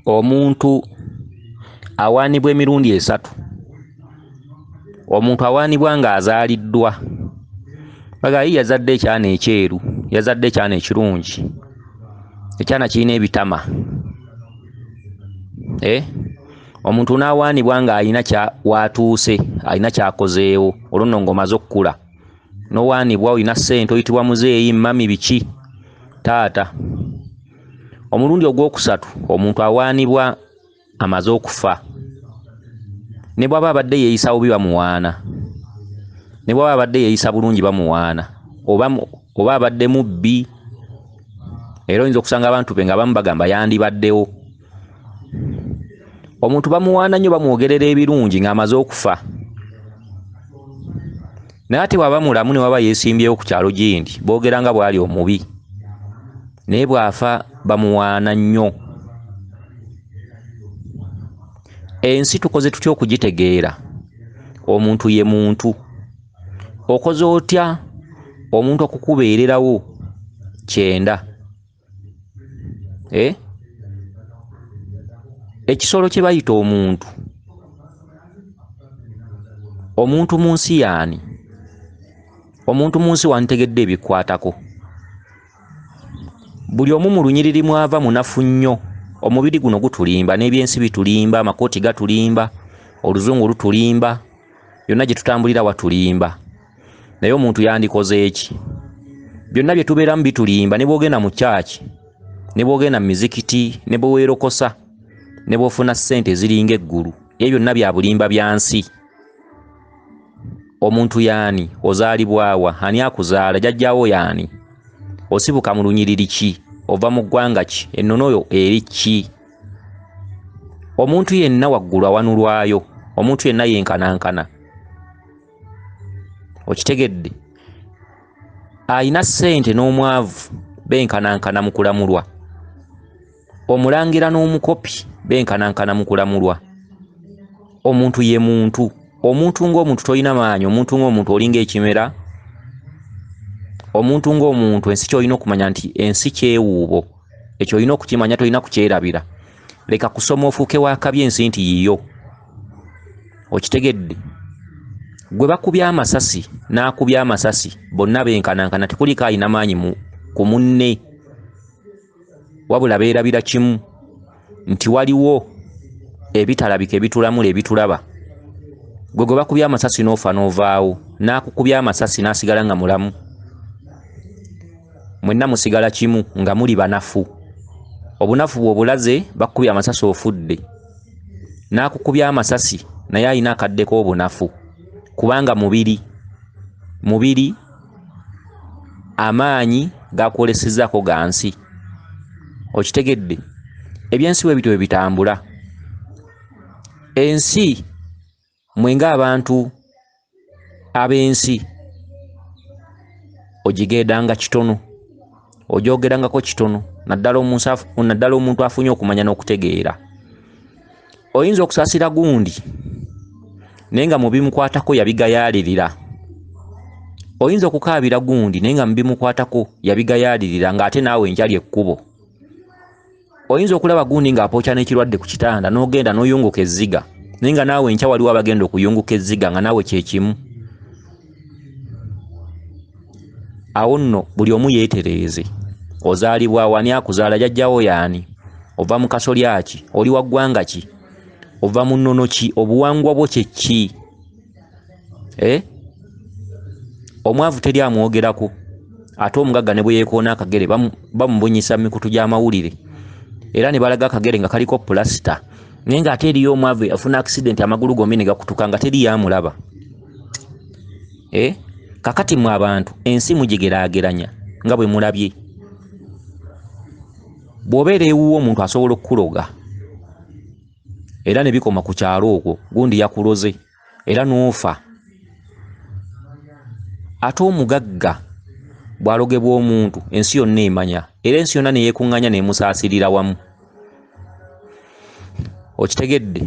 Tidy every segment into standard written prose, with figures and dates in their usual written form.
Omuntu awaanibwa emirundi esatu. Omuntu awaanibwa ng'azaaliddwa. Baga yazadde ekyana ekyeru, yazadde ekyana ekirungi, ekyana kirina ebitama. Omuntu n'awaanibwa ng'alina w'atuuse, alina ky'akozeewo, olwo nno ng'omaze okukula. N'owaanibwa olina ssente, oyitibwa muzeeyi, mami, biki, taata. Omulundi ogwokusatu omuntu awaanibwa amaze okufa. Ne bw'aba abadde yeeyisa bubi bamuwaana, ne bw'aba abadde yeeyisa bulungi bamuwaana, oba abadde mubbi. Era oyinza okusanga abantu be nga abamu bagamba yandibaddewo. Omuntu bamuwaana nnyo, bamwogerera ebirungi ng'amaze okufa. Naye ate bw'aba mulamu ne waba yeesimbyewo ku kyalo gindi, boogera nga bw'ali omubi. Naye bw'afa bamuwaana nnyo. Ensi tukoze tutya okugitegeera? Omuntu ye muntu. Okoze otya omuntu okukubeererawo kyenda? Ekisolo kye bayita omuntu. Omuntu mu nsi y'ani? Omuntu mu nsi wantegedde ebikwatako. Buli omu mu lunyiriri mwava munafu nnyo. Omubiri guno gutulimba, n'ebyensi bitulimba, amakooti gatulimba, oluzungu lutulimba, byonna gye tutambulira watulimba. Naye omuntu yandikoze eki? Byonna bye tubeeramu bitulimba, ne bw'ogenda mu kyaki, ne bw'ogenda mu mizikiti, ne bwe weerokosa, ne bw'ofuna ssente eziringa eggulu, ebyo byonna bya bulimba bya nsi. Omuntu y'ani? Ozaalibwa wa? Ani akuzaala? Jjajjaawo y'ani? Osibuka mu lunyiriri ki? Ova mu ggwanga ki? Ennono yo eri ki? Omuntu yenna waggulu awanulwayo, omuntu yenna yenkanankana. Okitegedde? Alina ssente n'omwavu benkanankana mu kulamulwa. Omulangira n'omukopi benkanankana mu kulamulwa. Omuntu ye muntu. Omuntu ng'omuntu tolina maanyi, omuntu ng'omuntu olinga ekimera. Omuntu ng'omuntu ensi ky'olina okumanya nti ensi kyewuubo. Ekyo olina okukimanya, tolina kukyerabira. Leka kusoma ofuuke wakabi ensi nti yiyo. Okitegedde? Gwe bakubye amasasi n'akubye amasasi bonna benkanankana, tekuliko alina maanyi ku munne. Wabula beerabira kimu nti waliwo ebitalabika ebitulamula ebitulaba. Gwe gwe bakubye amasasi n'ofa n'ovaawo, n'akukubye amasasi n'asigala nga mulamu. Mwenna musigala kimu nga muli banafu. Obunafu bw'obulaze, bakukubye amasasi ofudde. N'akukubye amasasi naye alina akadde k'obunafu, kubanga mubiri amaanyi gakwolesezzaako ga nsi. Okitegedde? Ebyensi bwe bityo bwe bitambula. Ensi mwe ng'abantu ab'ensi ogigendanga kitono, ogyogerangako kitono, naddala omuntu afunye okumanya n'okutegeera. Oyinza okusaasira gundi naye nga mu bimukwatako yabigayaalirira. Oyinza okukaabira gundi naye nga mu bimukwatako yabigayaalirira, ng'ate naawe enjali ekkubo. Oyinza okulaba gundi ng'apookya n'ekirwadde ku kitanda n'ogenda n'oyunguka ezziga, naye nga naawe enkya waliwo abagenda okuyunguka ezziga nga naawe kye kimu. Awo nno buli omu yeetereeze. Ozaalibwa wa? Ani akuzaala? Jjajjaawo y'ani? Ova mu kasolya ki? Oli wa ggwanga ki? Ova mu nnono ki? Obuwangwa bwo kye ki? Omwavu teri amwogerako, ate omugagga ne bwe yeekoona akagere bamubunyisa mu mikutu gy'amawulire, era ne balaga akagere nga kaliko pulasita, naye ng'ate eriyo omwavu afuna accident amagulu gombi ne gakutuka nga teri yamulaba. Kakati mmwe abantu ensi mugigeraageranya nga bwe mulabye. Bw'obeera ewuwo omuntu asobola okukuloga, era ne bikoma ku kyalo okwo, gundi yakuloze era n'ofa. Ate omugagga bw'alogebwa omuntu ensi yonna emanya, era ensi yonna ne yeekuŋŋaanya n'emusaasirira wamu. Okitegedde?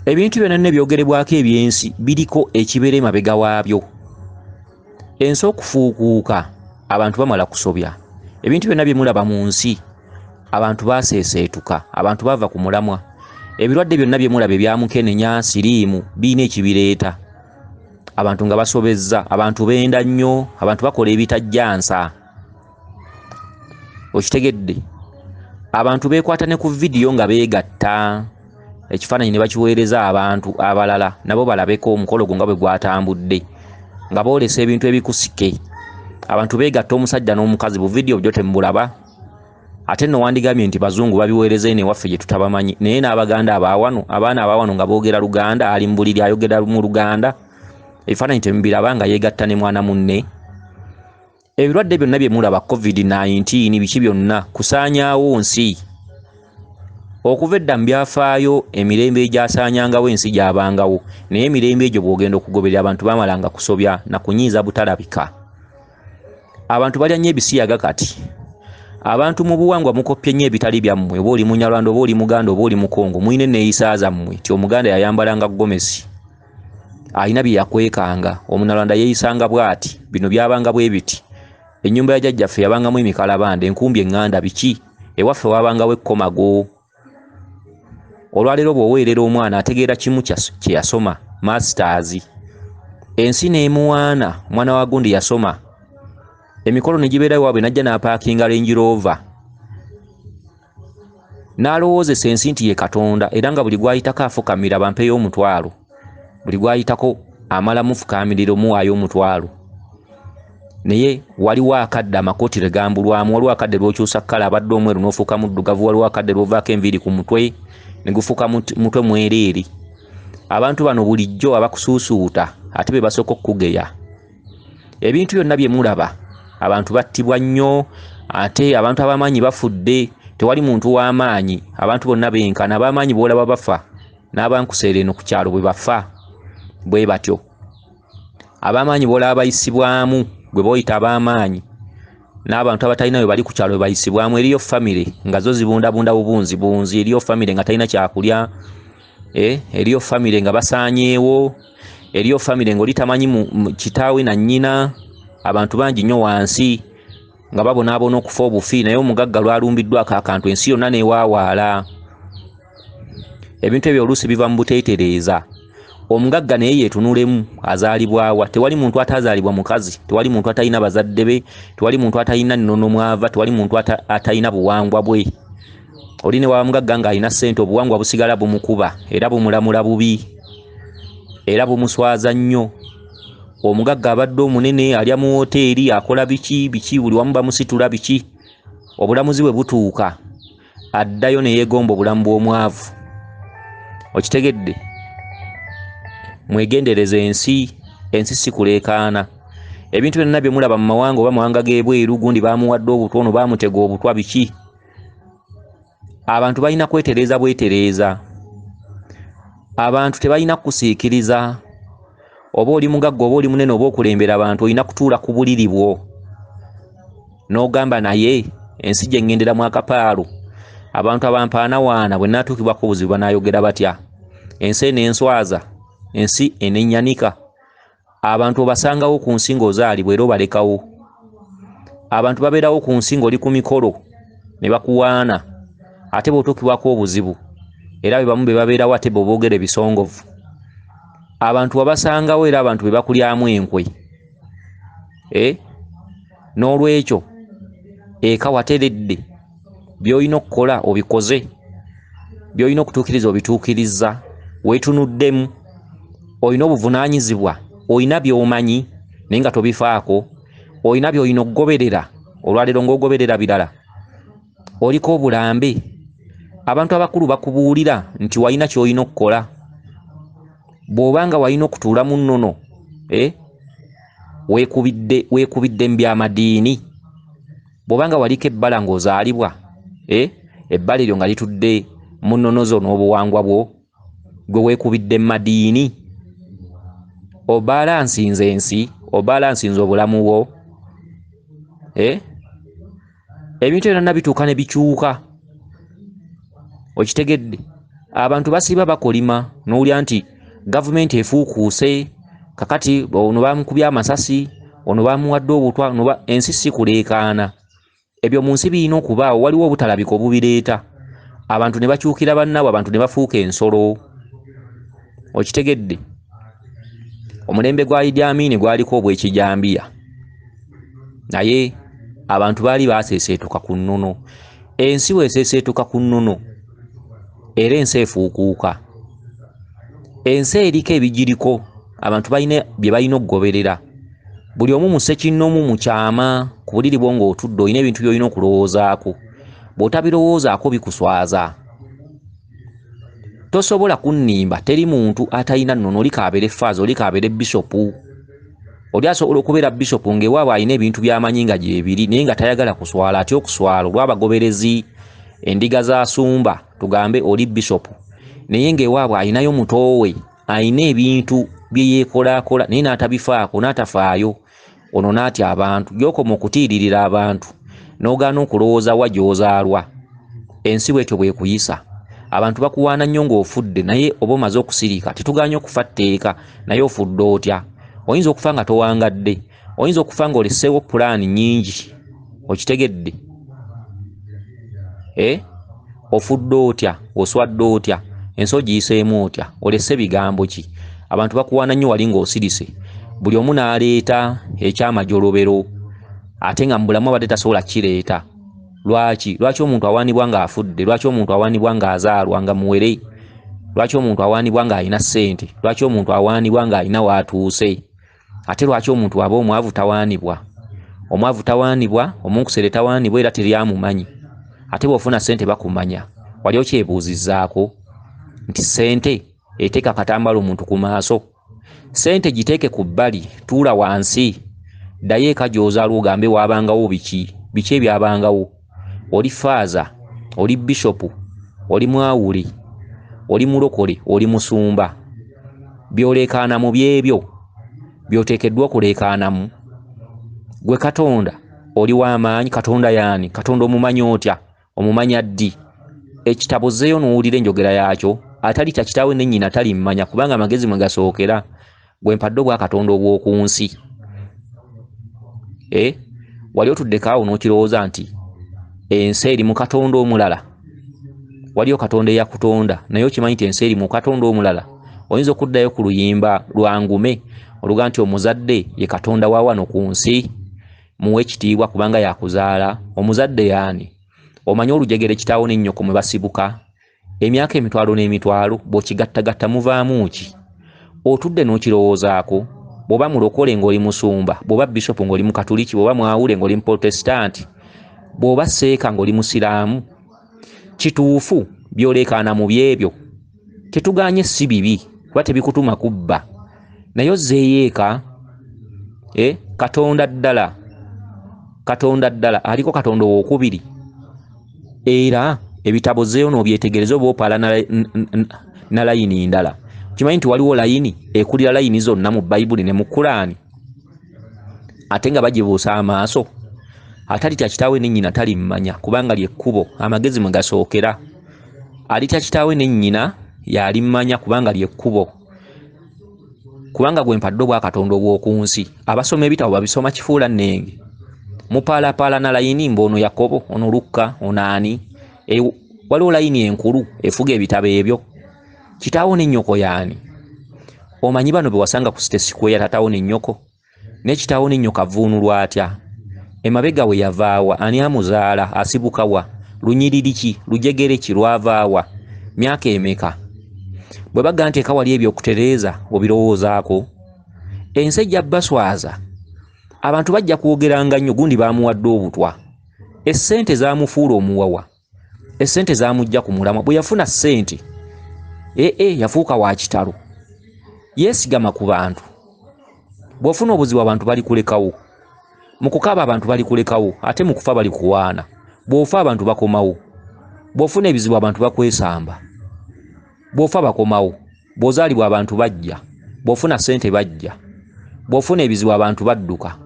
Ebintu byonna nne byogerebwako ebyensi biriko ekibeera emabega waabyo. Ensi okufuukuuka abantu bamala kusobya. Ebintu byonna bye mulaba mu nsi Abantu baseeseetuka, abantu bava ku mulamwa. Ebirwadde byonna bye mulaba ebya mukenenya, siriimu, birina ekibireeta. Abantu nga basobezza, abantu benda nnyo, abantu bakola ebitajjansa. Okitegedde? Abantu beekwata ne ku vidiyo nga beegatta, ekifaananyi ne bakiweereza abantu abalala nabo balabeko omukolo gwo nga bwe gwatambudde, nga boolesa ebintu ebikusike. Abantu beegatta omusajja n'omukazi, bu vidiyo byo temubulaba. Ate nno wandigambye nti bazungu babiweereza eno ewaffe gye tutabamanyi, naye n'Abaganda abaawano, abaana abaawano nga boogera Luganda, ali mu buliri ayogera mu Luganda, ebifaananyi temubiraba nga yeegatta ne mwana munne. Ebirwadde byonna bye mulaba, COVID-19 biki byonna, kusaanyaawo nsi. Okuva edda mu byafaayo emirembe egyasaanyangawo ensi gy'abangawo, naye emirembe egyo bw'ogenda okugoberera abantu baamalanga kusobya na kunyiiza butalabika. Abantu balya nnyo ebisiyaga kati. Abantu mu buwangwa mukoppye nnyo ebitali byammwe, oba oli Munyarwanda, oba oli Muganda, oba oli Mukongo, mulina enneeyisa zammwe ti Omuganda yayambalanga gomesi, alina bye yakwekanga, Omunyarwanda yeeyisanga bw'ati, bino byabanga bwe biti. Ennyumba ya jjajjaffe yabangamu emikalabanda, enkumbi eŋŋanda biki, ewaffe waabangawo ekkomago. Olwaleero bw'oweerera omwana ategeera kimu kye yasoma, masters. Ensi n'emuwaana, omwana wa gundi yasoma. Emikolo ne gibeera ewaabwe n'ajja n'apaakinga Range Rover. N'alowoozesa ensi nti ye Katonda, era nga buli gw'ayitako afukamira bampeeyo omutwalo. Buli gw'ayitako amala mufukaamirira omuwaayo omutwalo. Naye waliwo akadde amakooti lwe gambulwamu, waliwo akadde lw'okyusa kkala abadde omweru n'ofuuka muddugavu, waliwo akadde lw'ovaako enviiri ku mutwe ne gufuuka mutwe mwereere. Abantu bano bulijjo abakusuusuuta ate be basooka okukugeya. Ebintu byonna bye mulaba, abantu battibwa nnyo, ate abantu ab'amaanyi bafudde, tewali muntu w'amaanyi, abantu bonna benkana, ab'amaanyi b'olaba bafa, n'abankuseera eno ku kyalo bwe bafa bwe batyo. Ab'amaanyi b'olaba bayisibwamu, gwe b'oyita ab'amaanyi, n'abantu abatalina we bali ku kyalo bwe bayisibwamu. Eriyo famire nga zo zibundabunda bubunzibunzi, eriyo famire nga talina kyakulya, eriyo famire nga basaanyeewo, eriyo famire ng'oli tamanyi kitaawe na nnyina. Abantu bangi nnyo wansi nga babonaabona okufa obufi, naye omugagga lwalumbiddwako akantu ensi yonna n'ewaawaala. Ebintu ebyo oluusi biva mu buteetereeza. Omugagga naye yeetunulemu, azaalibwa wa? Tewali muntu atazaalibwa mukazi, tewali muntu atalina bazadde be, tewali muntu atalina nnono mwava, tewali muntu atalina buwangwa bwe. Oli ne waba mugagga ng'alina ssente, obuwangwa busigala bumukuba era bumulamula bubi, era bumuswaza nnyo. Omugagga abadde omunene alya mu woteeri, akola biki biki, buli wamu bamusitula biki. Obulamuzi bwe butuuka addayo ne yeegomba obulamu bw'omwavu. Okitegedde? Mwegendereze ensi, ensi si kuleekaana. Ebintu byonna bye mulaba mu mawanga oba mawanga g'ebweru, gundi baamuwadde obutwa, ono baamutega obutwa biki. Abantu balina kwetereeza bwetereeza. Abantu tebalina kusiikiriza. Oba oli mugagga oba oli munene oba okulembera abantu, olina kutuula ku buliri bwo n'ogamba naye ensi gye ŋŋenderamu akapaalo, abantu abampaanawaana bwe nnaatuukibwako obuzibu banaayogera batya? Ensi eno enswaza, ensi enennyanika. Abantu obasangawo ku nsi ng'ozaalibwa era obalekawo. Abantu babeerawo ku nsi ng'oli ku mikolo ne bakuwaana, ate bw'otuukibwako obuzibu era be bamu be babeerawo ate bo boogera ebisongovu. Abantu wabasangawo era abantu be bakulyamu enkwe. N'olwekyo eka wateredde, by'olina okukola obikoze, by'olina okutuukiriza obituukirizza, weetunuddemu, olina obuvunaanyizibwa, olina by'omanyi naye nga tobifaako, olina by'olina okugoberera, olwaleero ng'ogoberera birala, oliko obulambe. Abantu abakulu bakubuulira nti walina ky'olina okukola. Bw'oba nga walina okutuula mu nnono, weekubidde mu byamadiini. Bw'oba nga waliko ebbala ng'ozaalibwa, ebbala eryo nga litudde mu nnono zo n'obuwangwa bwo, gwe weekubidde mu madiini. Obalansinze ensi, obalansinze obulamu bwo. Ebintu byonna bituuka ne bikyuka. Okitegedde? Abantu basiiba bakolima n'owulira nti gavumenti efuukuuse, kakati ono baamukubye amasasi, ono baamuwadde obutwa, ensi si kuleekaana. Ebyo mu nsi birina okubaawo, waliwo obutalabika obubireeta. Abantu ne bakyukira bannaabwe, abantu ne bafuuka ensolo. Okitegedde? Omulembe gwa Idi Amin gwaliko obw'ekijambiya, naye abantu baali baaseeseetuka ku nnono. Ensi bw'eseeseetuka ku nnono, era ensi efuukuuka. Ensi eriko ebigiriko, abantu balina bye balina okugoberera. Buli omu mu ssekinnoomu mu kyama, ku buliri bwo ng'otudde, olina ebintu by'olina okulowoozaako. Bw'otabirowoozaako bikuswaza. Tosobola kunnimba, teri muntu atalina nnono. Oli k'abeere faaza, oli k'abeere bisopu. Oli asobola okubeera bisopu ng'ewaabwe alina ebintu by'amanyi nga gyebiri, naye nga tayagala kuswala, atya okuswala olw'abagoberezi, endiga z'asumba. Tugambe oli bisopu, naye ng'ewaabwe alinayo mutoowe, alina ebintu bye yeekolaakola, naye n'atabifaako, n'atafaayo. Ono n'atya abantu. Gy'okoma okutiiririra abantu, n'ogaana okulowooza wa gy'ozaalwa. Ensi bw'etyo bw'ekuyisa. Abantu bakuwaana nnyo ng'ofudde, naye oba omaze okusirika. Tetugaanye okufa tteeka, naye ofudde otya? Oyinza okufa nga towangadde, oyinza okufa ng'oleseewo pulaani nnyingi. Okitegedde? Ofudde otya? Oswadde otya? Ensi ogiyiseemu otya? Olese bigambo ki? Abantu bakuwaana nnyo wali ng'osirise. Buli omu n'aleeta ekyamajolobero, ate nga mu bulamu abadde tasobola kukireeta. Lwaki? Lwaki omuntu awaanibwa ng'afudde? Lwaki omuntu awaanibwa ng'azaalwa nga muwere? Lwaki omuntu awaanibwa ng'alina ssente? Lwaki omuntu awaanibwa ng'alina w'atuuse? Ate lwaki omuntu aba omwavu tawaanibwa? Omwavu tawaanibwa, omunkusere tawaanibwa, era teri amumanyi. Ate bw'ofuna ssente bakumanya. Wali okyebuuzizzaako nti ssente eteeka akatambaala omuntu ku maaso? Ssente giteeke ku bbali, tuula wansi, ddayo eka gy'ozaalwa ogambe waabangawo biki? Biki ebyabangawo? Oli faaza, oli bishopu, oli mwawule, oli mulokole, oli musumba. By'oleekaanamu byebyo by'oteekeddwa okuleekaanamu. Gwe Katonda oli w'amaanyi. Katonda y'ani? Katonda omumanyi otya? Omumanya ddi? Ekitabo ozzeeyo n'owulira enjogera yaakyo. Atalitya kitaawe ne nnyina talimmanya, kubanga amagezi mwe gasookera. Gwe mpadde obwakatonda obw'oku nsi. Wali otuddeko awo n'okirowooza nti ensi eri mu Katonda omulala? Waliyo Katonda eyakutonda, naye okimanyi nti ensi eri mu Katonda omulala? Oyinza okuddayo ku luyimba lwa Ngume oluga nti omuzadde ye Katonda wa wano ku nsi, muwe ekitiibwa kubanga yakuzaala. Omuzadde y'ani? Omanyi olujegere kitaawo ne nnyoko mwe basibuka? Emyaka emitwalo n'emitwalo bw'okigattagatta muvaamu ki? Otudde n'okirowoozaako? Bw'oba mulokole ng'oli musumba, bw'oba bishopu ng'oli mukatuliki, bw'oba mwawule ng'oli muprotesitanti, bw'oba seeka ng'oli musiraamu, kituufu by'oleekaana mu byebyo. Tetugaanye si bibi, kuba tebikutuma kubba, naye ozzeeyo eka. Katonda ddala, Katonda ddala aliko Katonda owookubiri. Era ebitabo ozzeeyo n'obyetegereza oba opaala na layini ndala. Kimanyi nti waliwo layini ekulira layini zonna mu Bayibuli ne mu Kulaani, ate nga bagibuusa amaaso. Atalitya kitaawe ne nnyina talimmanya, kubanga ly'ekkubo amagezi mwe gasookera. Alitya kitaawe ne nnyina y'alimmanya, kubanga ly'ekkubo. Kubanga gwe mpadde obwakatonda obw'oku nsi. Abasoma ebitabo babisoma kifuula nnenge. Mupaalapaala na layini mbu ono Yakobo, ono Lukka, ono ani. Waliwo layini enkulu efuga ebitabo ebyo. Kitaawo ne nnyoko y'ani? Omanyi bano be wasanga ku City Square, taataawo ne nnyoko? Ne kitaawo ne nnyoko avvuunulwa atya? Emabega we yavaawa? Ani amuzaala? Asibuka wa? Lunyiriri ki? Lujegere ki? Lwavaawa? Myaka emeka? Bwe bagamba nti eka wali ebyokutereeza, obirowoozaako? Ensi ejja baswaza. Abantu bajja kwogeranga nnyo, gundi baamuwadde obutwa. Essente zaamufuula omuwawa. Essente zaamujja ku mulamwa. Bwe yafuna ssente, yafuuka wa kitalo. Yeesigama ku bantu. Bw'ofuna obuzibu abantu balikulekawo. Mu kukaaba abantu balikulekawo, ate mu kufa balikuwaana. Bw'ofa abantu bakomawo. Bw'ofuna ebizibu abantu bakwesamba. Bw'ofa bakomawo. Bw'ozaalibwa abantu bajja. Bw'ofuna ssente bajja. Bw'ofuna ebizibu abantu badduka.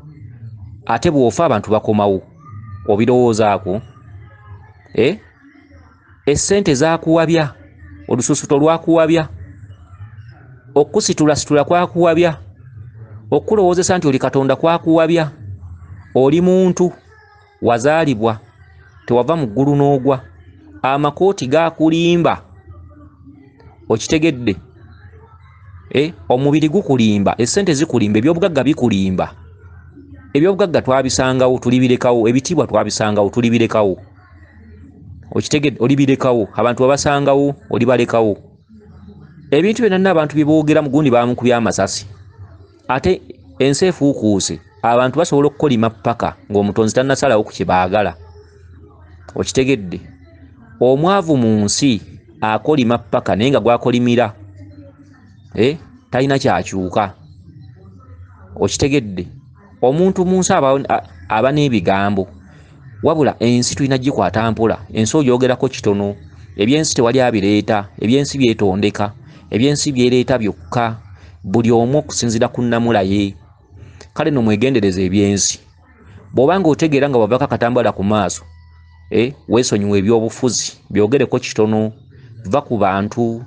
Ate bw'ofa abantu bakomawo. Obirowoozaako? Essente zaakuwabya, olususuto lwakuwabya, okusitulasitula kwakuwabya, okulowoozesa nti oli Katonda kwakuwabya. Oli muntu, wazaalibwa, Tewava mu ggulu n'ogwa. Amakooti gakulimba. Okitegedde? Omubiri gukulimba, essente zikulimba, ebyobugagga bikulimba. Ebyobugagga twabisangawo tulibirekawo, ebitiibwa twabisangawo tulibirekawo. Okitegedde? Olibirekawo. Abantu babasangawo olibalekawo. Ebintu byonna abantu bye boogera mugundi bamukubya amasasi. Ate ensi efuukuuse, abantu basobola okukolima ppaka ng'omutonzi tannasalawo ku kye baagala. Okitegedde? Omwavu mu nsi akolima ppaka naye nga gwakolimira talina kyakyuka. Okitegedde? Omuntu mu nsi aba n'ebigambo, wabula ensi tulina gikwata mpola. Ensi ogyogerako kitono, ebyensi tewali abireeta, ebyensi byetondeka, ebyensi byereeta byokka, buli omu okusinziira ku nnamula ye. Kale nno mwegendereze ebyensi. Bw'oba ng'otegeera nga wavako akatambala ku maaso, weesonyiwe ebyobufuzi, byogereko kitono, va ku bantu.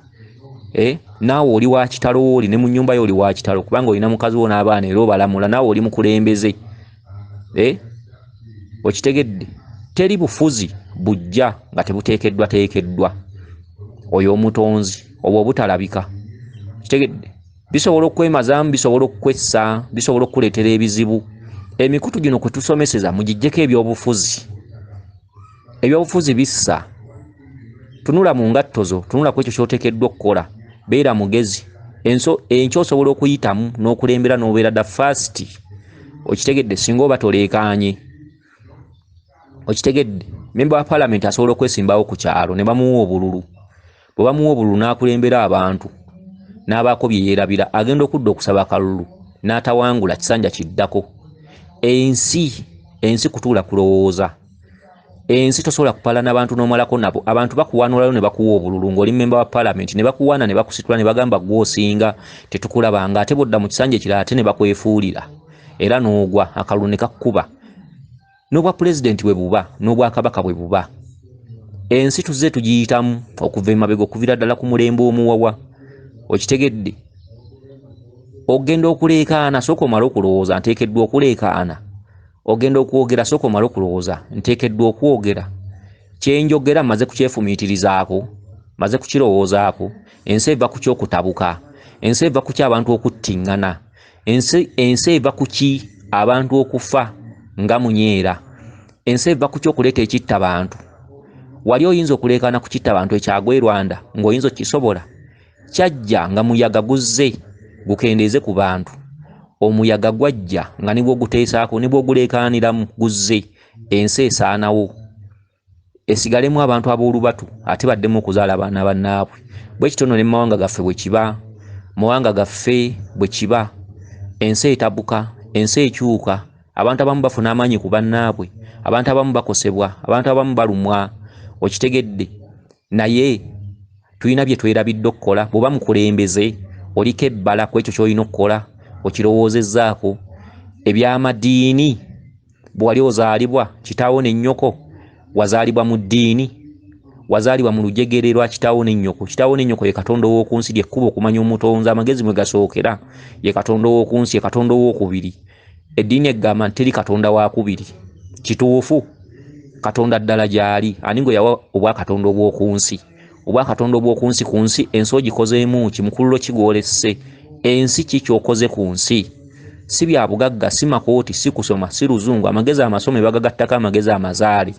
Naawe oli wa kitalo, oli ne mu nnyumba yo oli wa kitalo, kubanga olina mukazi wo n'abaana era obalamula, naawe oli mukulembeze. Okitegedde? Teri bufuzi bujja nga tebuteekeddwateekeddwa oyo omutonzi, obwo obutalabika. Okitegedde? Bisobola okwemazaamu, bisobola okukwessa, bisobola okukuleetera ebizibu. Emikutu gino kwe tusomeseza mugiggyeko ebyobufuzi. Ebyobufuzi bissa. Tunula mu ngatto zo, tunula ku ekyo ky'oteekeddwa okukola. Beera mugezi. Enkya osobola okuyitamu n'okulembera n'obeera the first. Okitegedde? Singa oba toleekaanye. Okitegedde? Memba wa paalamenti asobola okwesimbawo ku kyalo ne bamuwa obululu. Bwe bamuwa obululu n'akulembera abantu, n'abaako bye yeerabira, agenda okudda okusaba akalulu n'atawangula kisanja kiddako. Ensi kutuula kulowooza. Ensi tosobola kupalana abantu n'omalako nabo. Abantu bakuwaanulayo ne bakuwa obululu ng'oli mmemba wa paalamenti, ne bakuwaana ne bakusitula ne bagamba gw'osinga tetukulabanga, ate bw'odda mu kisanja ekirala ate ne bakwefuulira era n'ogwa, akalulu ne kakkuba. N'obwa pulezidenti bwe buba, n'obwakabaka bwe buba. Ensi tuzze tugiyitamu okuva emabega, okuviira ddala ku mulembe omuwawa. Okitegedde? Ogenda okuleekaana, sooka omale okulowooza, nteekeddwa okuleekaana. Ogenda okwogera, sooka omale okulowooza, nteekeddwa okwogera. Kye njogera mmaze kukyefumiitirizaako, mmaze kukirowoozaako. Ensi eva ku ky'okutabuka, ensi eva ku ky'abantu okuttiŋŋana, ensi eva ku ki abantu okufa nga munyeera, ensi eva ku ky'okuleeta ekittabantu. Wali oyinza okuleekaana ku kittabantu ekyagwa e Rwanda ng'oyinza okukisobola? Kyajja nga muyaga guzze gukendeeze ku bantu. Omuyaga gwajja nga ne bw'oguteesaako ne bw'oguleekaaniramu guzze, ensi esaanawo. Esigalemu abantu ab'olubatu ate baddemu okuzaala abaana bannaabwe. Bwe kityo nno ne mu mawanga gaffe bwe kiba, mu mawanga gaffe bwe kiba. Ensi etabuka, ensi ekyuka, abantu abamu bafuna amaanyi ku bannaabwe, abantu abamu bakosebwa, abantu abamu balumwa. Okitegedde? Naye tulina bye twerabidde okukola. Bw'oba mukulembeze oliko ebbala ku ekyo ky'olina okukola, okirowoozezzaako. Ebyamadiini, bwe wali ozaalibwa kitaawo ne nnyoko, wazaalibwa mu ddiini, wazaalibwa mu lujegere lwa kitaawo ne nnyoko. Kitaawo ne nnyoko ye Katonda ow'oku nsi, ly'ekkubo okumanya omutonzi, amagezi mwe gasookera. Ye Katonda ow'oku nsi, ye Katonda owookubiri. Eddiini egamba nti teri Katonda waakubiri. Kituufu, Katonda ddala gy'ali. Ani gwe yawa obwakatonda obw'oku nsi? Obwakatonda obw'oku nsi, ku nsi ensi ogikozeemu ki? Mukululo ki gw'olesse? Ensi ki ky'okoze ku nsi? Si bya bugagga, si makooti, si kusoma, si luzungu. Amagezi amasome bagagattako amagezi amazaale.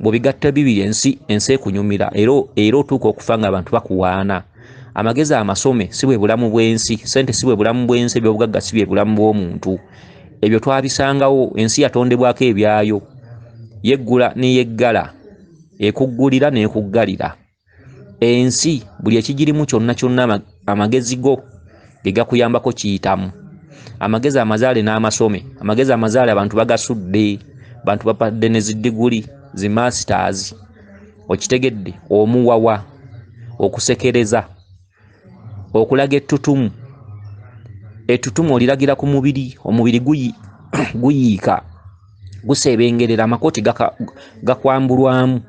Bw'obigatta bibiri ensi ekunyumira, era otuuka okufa ng'abantu bakuwaana. Amagezi amasome si bwe bulamu bw'ensi, ssente si bwe bulamu bw'ensi, ebyobugagga si bye bulamu bw'omuntu. Ebyo twabisangawo, ensi yatondebwako ebyayo. Yeggula ne yeggala, ekuggulira n'ekuggalira. Ensi buli ekigirimu kyonna kyonna amagezi go ge gakuyambako kiyitamu. Amagezi amazaale n'amasome, amagezi amazaale abantu bagasudde, abantu bapadde ne ziddiguli, zi masters. Okitegedde? Omuwawa, okusekereza, okulaga ettutumu. Ettutumu oliragira ku mubiri, omubiri guyiika, guseebengerera, amakooti gakwambulwamu.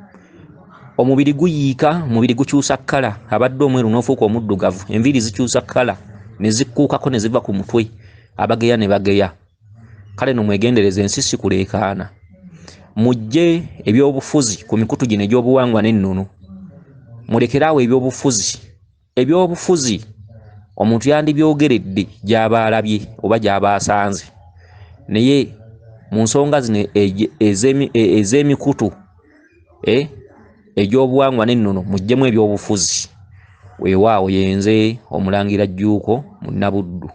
Omubiri guyiika, omubiri gukyusa kkala, abadde omweru n'ofuuka omuddugavu, enviiri zikyusa kkala ne zikkuukako ne ziva ku mutwe, abageya ne bageya. Kale nno mwegendereze, ensi si kuleekaana. Mujje ebyobufuzi ku mikutu gino egy'obuwangwa n'ennono, mulekeraawo ebyobufuzi. Ebyobufuzi omuntu yandibyogeredde gy'aba alabye oba gy'aba asanze, naye mu nsonga zino ez'emikutu egy'obuwangwa n'ennono muggyemu ebyobufuzi. Weewaawo yenze Omulangira Jjuuko Munnabuddu.